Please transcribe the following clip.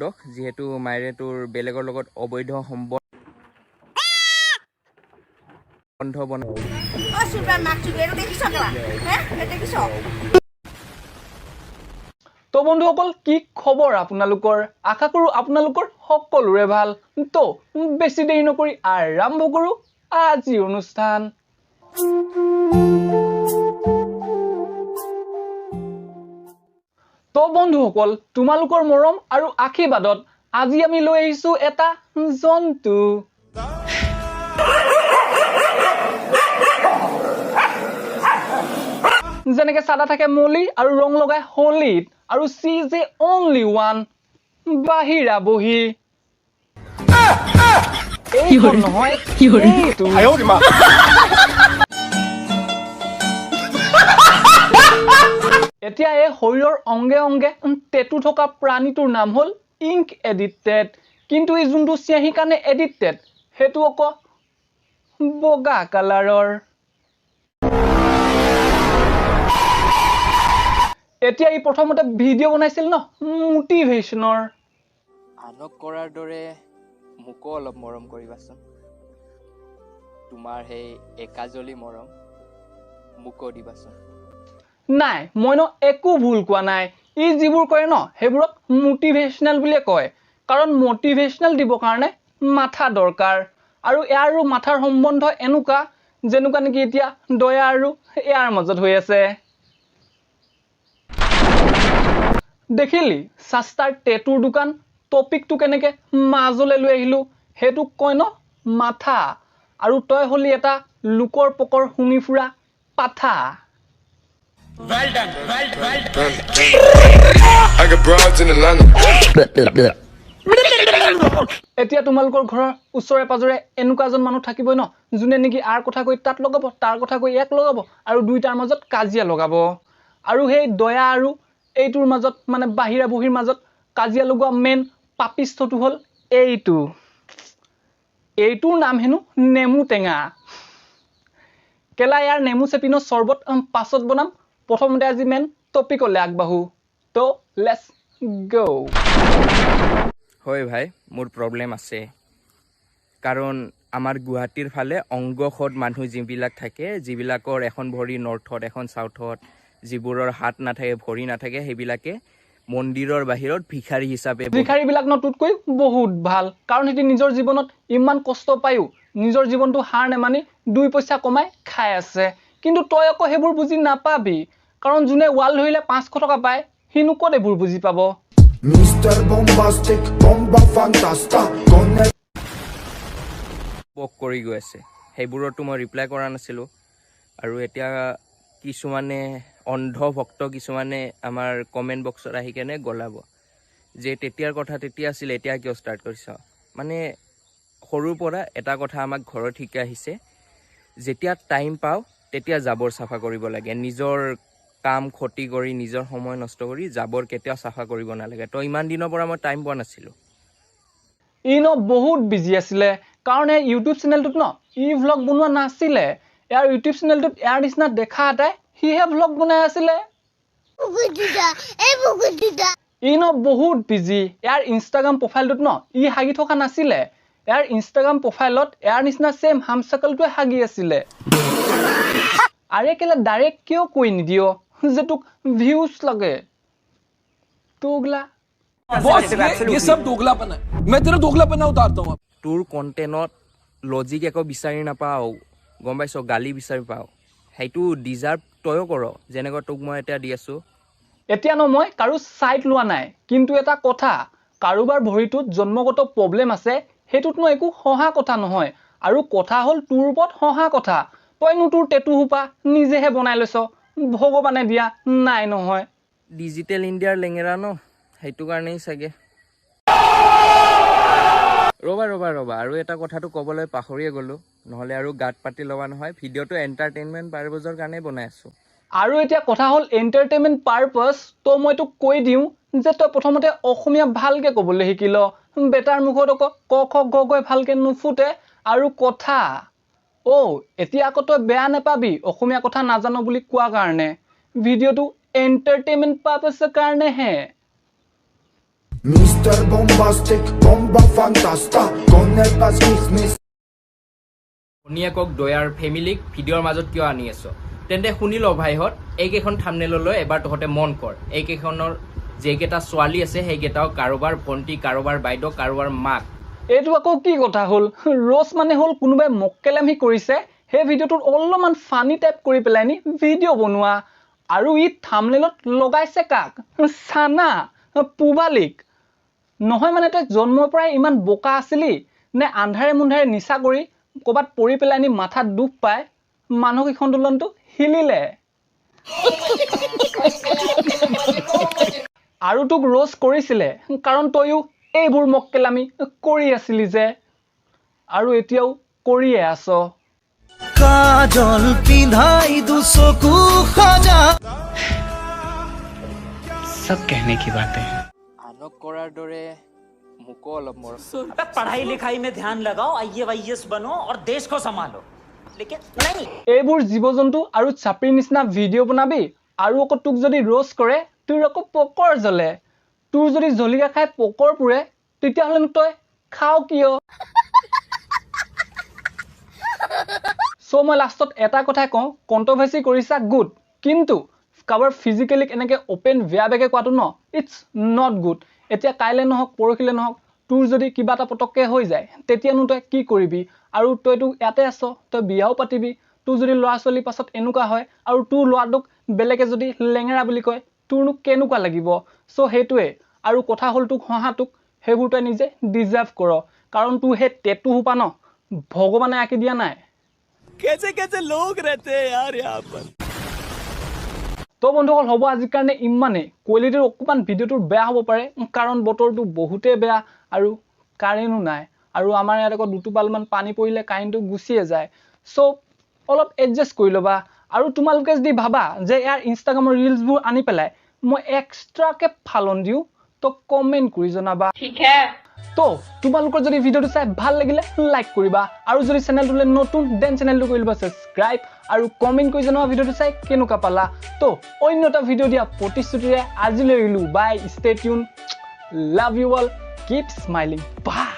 দোষ, যিহেতু মায়েৰে তোৰ বেলেগৰ লগত অবৈধ সম্বন্ধ বনাই। তো বন্ধুসকল, কি খবৰ আপোনালোকৰ? আশা কৰোঁ আপোনালোকৰ সকলোৰে ভাল। তো বেছি দেৰি নকৰি আৰম্ভ কৰোঁ আজিৰ অনুষ্ঠান। তো বন্ধুসকল, তোমালোকৰ মৰম আৰু আশীৰ্বাদত আজি আমি লৈ আহিছো এটা জন্তু। যেনেকে চাদা থাকে মলি আৰু ৰং লগাই হোলীত, আৰু চি যে অনলি ওৱান বাহিৰা বহি। এইখন নহয়, এইটো। এতিয়া এই শৰীৰৰ অংগে অংগে টেটু থকা প্ৰাণীটোৰ নাম হ'ল ইংক এডিক্টেড। কিন্তু এই যোনটো চিয়াঁহীৰ কাৰণে এডিক্টেড, সেইটো আকৌ বগা কালাৰৰ। এতিয়া ই প্ৰথমতে ভিডিঅ' বনাইছিল ন মোটিভেশ্যনৰ। আনক কৰাৰ দৰে মোকো অলপ মৰম কৰিবাচোন, তোমাৰ সেই একাজলি মৰম মোকো দিবাচোন। নাই, মই ন একো ভুল কোৱা নাই। ই যিবোৰ কৰে ন সেইবোৰক মোটিভেশ্যনেল বুলিয়ে কয়, কাৰণ মোটিভেশ্যনেল দিবৰ কাৰণে মাথা দৰকাৰ। আৰু ইয়াৰ আৰু মাথাৰ সম্বন্ধ এনেকুৱা যেনেকুৱা নেকি এতিয়া দয়া আৰু ইয়াৰ মাজত হৈ আছে। দেখিলি চাস্তাৰ টেটুৰ দোকান টপিকটো কেনেকে মাজলৈ লৈ আহিলো, সেইটোক কয় ন মাথা। আৰু তই হলি এটা লোকৰ পকৰ শুঙি ফুৰা পাঠা। এতিয়া তোমালোকৰ ঘৰৰ ওচৰে পাজৰে এনেকুৱা এজন মানুহ থাকিবই ন, যোনে নেকি আৰ কথা কৈ তাত লগাব, তাৰ কথা কৈ ইয়াক লগাব, আৰু দুইটাৰ মাজত কাজিয়া লগাব। আৰু সেই দয়া আৰু এইটোৰ মাজত, মানে বাহিৰা বহিৰ মাজত কাজিয়া লগোৱা মেইন পাপিষ্ঠটো হ'ল এইটো। এইটোৰ নাম হেনো নেমু টেঙা। কেলা ইয়াৰ নেমু চেপিনো চৰ্বত পাছত বনাম, প্ৰথমতে আজি মেইন টপিকলৈ আগবাঢ়ো। তো let's গ'। হয় ভাই, মোৰ প্ৰব্লেম আছে। কাৰণ আমাৰ গুৱাহাটীৰ ফালে অংগসদ মানুহ যিবিলাক থাকে, যিবিলাকৰ এখন ভৰি নৰ্থত এখন চাউথত, যিবোৰৰ হাত নাথাকে ভৰি নাথাকে, সেইবিলাকে মন্দিৰৰ বাহিৰত ভিখাৰী হিচাপে ভিখাৰীবিলাক ন তোতকৈ বহুত ভাল, কাৰণ সিহঁতি নিজৰ জীৱনত ইমান কষ্ট পায়ো নিজৰ জীৱনটো হাৰ নেমানি দুই পইচা কমাই খাই আছে। কিন্তু তই আকৌ সেইবোৰ বুজি নাপাবি, কাৰণ যোনে ৱাল ধৰিলে 500 টকা পায় সিনো ক'ত এইবোৰ বুজি পাব। বক কৰি গৈ আছে, সেইবোৰতো মই ৰিপ্লাই কৰা নাছিলোঁ। আৰু এতিয়া কিছুমানে অন্ধভক্ত কিছুমানে আমাৰ কমেণ্ট বক্সত আহি কেনে গলাব যে তেতিয়াৰ কথা তেতিয়া আছিল, এতিয়া কিয় ষ্টাৰ্ট কৰিছ। মানে সৰুৰ পৰা এটা কথা আমাক ঘৰত শিকাই আহিছে, যেতিয়া টাইম পাওঁ তেতিয়া জাবৰ চাফা কৰিব লাগে। নিজৰ কাম ক্ষতি কৰি নিজৰ সময় নষ্ট কৰি জাবৰ কেতিয়াও চাফা কৰিব নালাগে। তো ইমান দিনৰ পৰা মই টাইম পোৱা নাছিলোঁ। ই ন বহুত বিজি আছিলে, কাৰণ এই ইউটিউব চেনেলটোত ন ই ভ্লগ বনোৱা নাছিলে। ইয়াৰ ইউটিউব চেনেলটোত ইয়াৰ নিচিনা দেখা এটাই সিহে ভ্লগ বনাই আছিলে। ই ন বহুত বিজি। ইয়াৰ ইনষ্টাগ্ৰাম প্ৰফাইলটোত ন ই হাগি থকা নাছিলে, ইয়াৰ ইনষ্টাগ্ৰাম প্ৰফাইলত ইয়াৰ নিচিনা ছেম হামচাকলটোৱে হাগি আছিলে। আৰে কেলা ডাইৰেক্ট কিয় কৈ নিদিয় যে তোক ভিউজ লাগে? তোগলা ये सब दोगलापन है, मैं तेरा दोगलापना उतारता हूँ। তোৰ কণ্টেণ্টত লজিক একো বিচাৰি নাপাওঁ, গম পাইছ, গালি বিচাৰি পাওঁ। সেইটো ডিজাৰ্ভ তয়ো কৰ, যেনেকৈ তোক মই এতিয়া দি আছোঁ। এতিয়া ন মই কাৰো ছাইড লোৱা নাই, কিন্তু এটা কথা, কাৰোবাৰ ভৰিটোত জন্মগত প্ৰব্লেম আছে সেইটোত ন একো হহা কথা নহয়। আৰু কথা হ'ল তোৰ ওপৰত হহা কথা, তইনো তোৰ টেটু সোপা নিজেহে বনাই লৈছ, ভগৱানে দিয়া নাই নহয়। ডিজিটেল ইণ্ডিয়াৰ লেঙেৰা ন, সেইটো কাৰণেই চাগে। ৰ'বা ৰ'বা ৰ'বা, আৰু এটা কথাটো ক'বলৈ পাহৰিয়ে গ'লোঁ, নহ'লে আৰু গাঁত পাতি ল'বা নহয়। ভিডিঅ'টো এণ্টাৰটেইনমেণ্ট পাৰপাজৰ কাৰণে বনাই আছোঁ। আৰু এতিয়া কথা হ'ল এণ্টাৰটেইনমেণ্ট পাৰপাজ, তো মই তোক কৈ দিওঁ যে তই প্ৰথমতে অসমীয়া ভালকে ক'বলৈ শিকি ল। বেটাৰ মুখত আকৌ ক খ গ ঘ ভালকে নুফুটে। আৰু কথা অ' এতিয়া আকৌ তই বেয়া নাপাবি অসমীয়া কথা নাজানো বুলি কোৱা কাৰণে, ভিডিঅ'টো এণ্টাৰটেইনমেণ্ট পাৰপাছৰ কাৰণেহে। Mister Bombastic, bomba fantasta, con el business. ভনীয়েকক, দয়াৰ ফেমিলিক ভিডিঅ'ৰ মাজত কিয় আনি আছ? তেন্তে শুনি ল ভাইহঁত, এইকেইখন থামনেললৈ এবাৰ তহঁতে মন কৰ। এইকেইখনৰ যিকেইটা ছোৱালী আছে, সেইকেইটাও কাৰোবাৰ ভণ্টি, কাৰোবাৰ বাইদেউ, কাৰোবাৰ মাক। এইটো আকৌ কি কথা হ'ল? ৰ'ষ্ট মানে হ'ল কোনোবাই মক্কেলামি কৰিছে, সেই ভিডিঅ'টোত অলপমান ফানি টাইপ কৰি পেলাই নি ভিডিঅ' বনোৱা। আৰু ই থামনেলত লগাইছে কাক? চানা পূবালীক। নহয় মানে তই জন্মৰ পৰাই ইমান বোকা আছিলি নে আন্ধাৰে মুন্ধাৰে নিচা কৰি ক'ৰবাত পৰি পেলাই নি মাথাত দুখ পাই মানসিক সন্তুলনটো হিলিলে? আৰু তোক ৰ'ষ্ট কৰিছিলে কাৰণ তয়ো এইবোৰ মক্কেলামি কৰি আছিলি যে, আৰু এতিয়াও কৰিয়ে আছ। কাজল পিন্ধাই দুচকু সজা। सब कहने की बातें हैं। আনক কৰাৰ দৰে মোকো অলপ মৰম अबे, पढ़ाई लिखाई में ध्यान लगाओ, आईएएस बनो और देश को संभालो, लेकिन नहीं। এইবোৰ জীৱ জন্তু আৰু চাপিৰ নিচিনা ভিডিঅ' বনাবি আৰু আকৌ তোক যদি ৰ'ষ্ট কৰে, তোৰ আকৌ পকৰ জ্বলে। তোৰ যদি জলকীয়া খাই পকৰ পুৰে, তেতিয়াহ'লেনো তই খাৱ কিয়? চ' মই লাষ্টত এটা কথাই কওঁ, কণ্ট্ৰভাৰ্চি কৰিছা গুড, কিন্তু কাৰোবাৰ ফিজিকেলি এনেকৈ অ'পেন বেয়া বেয়াকৈ কোৱাটো ন, it's not good. এতিয়া কাইলৈ নহওক পৰহিলৈ নহওক, তোৰ যদি কিবা এটা পটককৈ হৈ যায়, তেতিয়ানো তই কি কৰিবি? আৰু তইতো ইয়াতে আছ, তই বিয়াও পাতিবি। তোৰ যদি ল'ৰা ছোৱালীৰ পাছত এনেকুৱা হয় আৰু তোৰ ল'ৰাটোক বেলেগে যদি লেঙেৰা বুলি কয়, তোৰনো কেনেকুৱা লাগিব? চ' সেইটোৱে আৰু কথা হ'ল, তোক হঁহাটোক সেইবোৰ তই নিজে ডিজাৰ্ভ কৰ, কাৰণ তোৰ সেই টেটু সোপা ন ভগৱানে আঁকি দিয়া নাই। कैसे कैसे लोग रहते हैं यार यहाँ पर। তো বন্ধুসকল, হ'ব আজিৰ কাৰণে ইমানেই। কোৱালিটিৰ অকণমান ভিডিঅ'টোৰ বেয়া হ'ব পাৰে, কাৰণ বতৰটো বহুতেই বেয়া আৰু কাৰেণ্টো নাই, আৰু আমাৰ ইয়াত আকৌ দুটোপালমান পানী পৰিলে কাৰেণ্টটো গুচিয়ে যায়। চ' অলপ এডজাষ্ট কৰি ল'বা। আৰু তোমালোকে যদি ভাবা যে ইয়াৰ ইনষ্টাগ্ৰামৰ ৰিলচবোৰ আনি পেলাই মই এক্সট্ৰাকৈ ফালন দিওঁ, তো কমেণ্ট কৰি জনাবা। তো তোমালোকৰ যদি ভিডিঅ'টো চাই ভাল লাগিলে লাইক কৰিবা, আৰু যদি চেনেলটোলৈ নতুন, then চেনেলটো কৰি ল'বা ছাবস্ক্ৰাইব, আৰু কমেণ্ট কৰি জনাবা ভিডিঅ'টো চাই কেনেকুৱা পালা। তো অন্য এটা ভিডিঅ' দিয়া প্ৰতিশ্ৰুতিৰে আজিলৈ এৰিলোঁ। Bye, stay tune, love you all, keep smiling, bye.